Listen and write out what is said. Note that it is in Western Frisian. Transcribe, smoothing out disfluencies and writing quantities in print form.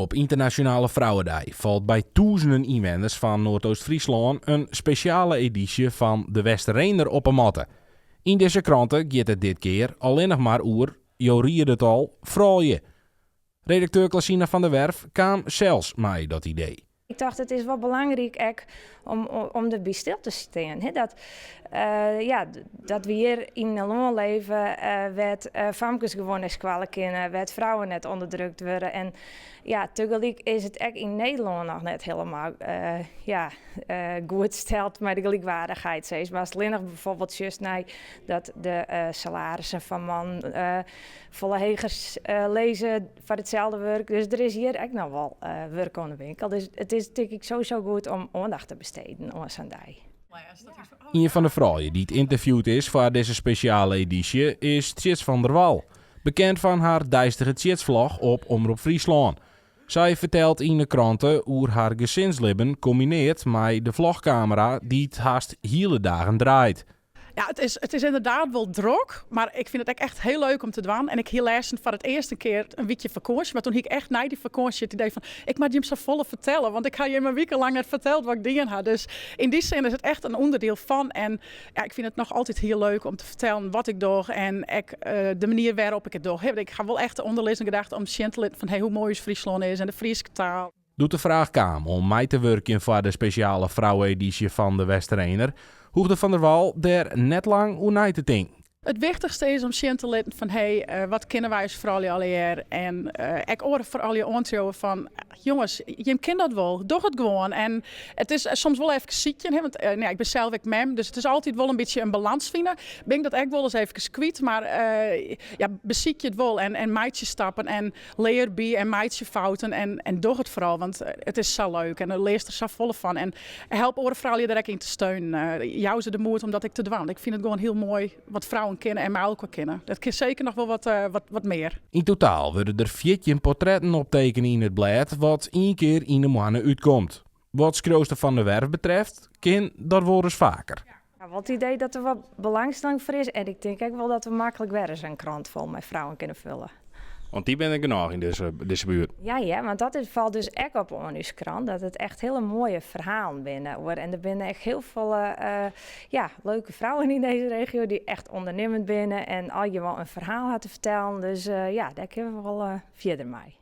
Op Ynternasjonale Frouwedei falt by tûzenen ynwenners fan Noardoost-Fryslân in spesjale edysje fan De Westerener op 'e matte. Yn dizze krante giet it dit kear allinnich mar oer, jo riede it al, froulju. Redakteur Klasina van der Werf kaam sels mei dat idee. Ik tocht it is wol belangryk ek om, om derby stil te stean. Hè? Dat, ja, dat we hjir yn in lân leve wêr't famkes gewoan nei skoalle kinne, wêr't frouwen net ûnderdrukt wurde. En ja, tagelyk is it ek yn Nederlân noch net hielendal ja, goed steld mei de gelykwaardichheid. Sis mar. Ast allinnich bijvoorbeeld sjochst nei dat de salarissen fan mannen folle heger lizze foar itselde wurk. Dus der is hjir ek noch wol wurk oan de winkel. Dus it is tink ik sowieso goed om oandacht te besteden oan sa'n dei. Ien fan de froulju dy't ynterviewd is foar dizze spesjale edysje is Tsjits van der Wal, bekend fan har deistige Tsjitsvlog op Omrop Fryslân. Sy fertelt yn 'e krante oer har gesinslibben kombineard mei de vlogkamera dy't hast hiele dagen draait. Ja, it is ynderdaad wol drok, mar ik fyn it ek echt hiel leuk om te dwaan. En ik hie lêsten foar it earst in kear in wykje fakânsje, mar doe hie ik echt nei dy fakânsje it idee fan ik moat jim safolle fertelle, want ik ha jim in wike lang net ferteld wat ik dien ha. Dus yn dy sin is it echt in ûnderdiel fan en ja, ik fyn it noch altyd hiel leuk om te fertellen wat ik doch en ek de manier wêrop ik it doch. Ik ha wol echt de ûnderlizzende gedachte om sjen te litten fan hey, hoe moai ús Fryslân is en de Fryske taal. Doe't de fraach kaam om mei te wurkjen foar de spesjale frouwe-edysje fan De Westerener, hoegde Van der Wal dêr net lang oer nei te tinken. It wichtichste is om sjen te litten fan hé, wat kinne wy as froulju allegear en ek oare froulju oantriuwe fan jonges, jim kinne dat wol, doch it gewoan. En it is soms wol efkes sykjen, hè, want ja, ik bin sels ek mem, dus it is altyd wol in bytsje in balans fine. Bin ik dat ek wolris efkes kwyt, mar ja, besykje it wol en meitsje stappen en Lear by en meitsje fouten en doch it foaral, want it is sa leuk en do learst der safolle fan. En help oare froulju der ek yn te steunen. Jou se de moed om dat ek te dwaan. Ik fyn it gewoan hiel moai wat frouwen kinne en mei elkoar kinne. Dat kin seker noch wol wat mear. Yn totaal wurde der 14 portretten optekene yn it blêd, wat ien kear yn 'e moanne útkomt. Wat skriuwster Van der Werf betreft, kin dat wolris faker. Ik ha wol it idee dat der wat belangstelling foar is en ik tink ek wol dat we maklik wer ris in krant fol mei frouwen kinne fulle. Want dy binne der genôch yn dizze buert. Ja hear, want dat falt dus ek op oan ús krant, dat it echt hiele moaie ferhalen binne oer. En der binne ek hiel folle ja, leuke frouwen yn dizze regio dy't echt ûndernimmend binne en allegear wol in ferhaal ha te fertellen. Dus ja, dêr kinne we wol fierder mei.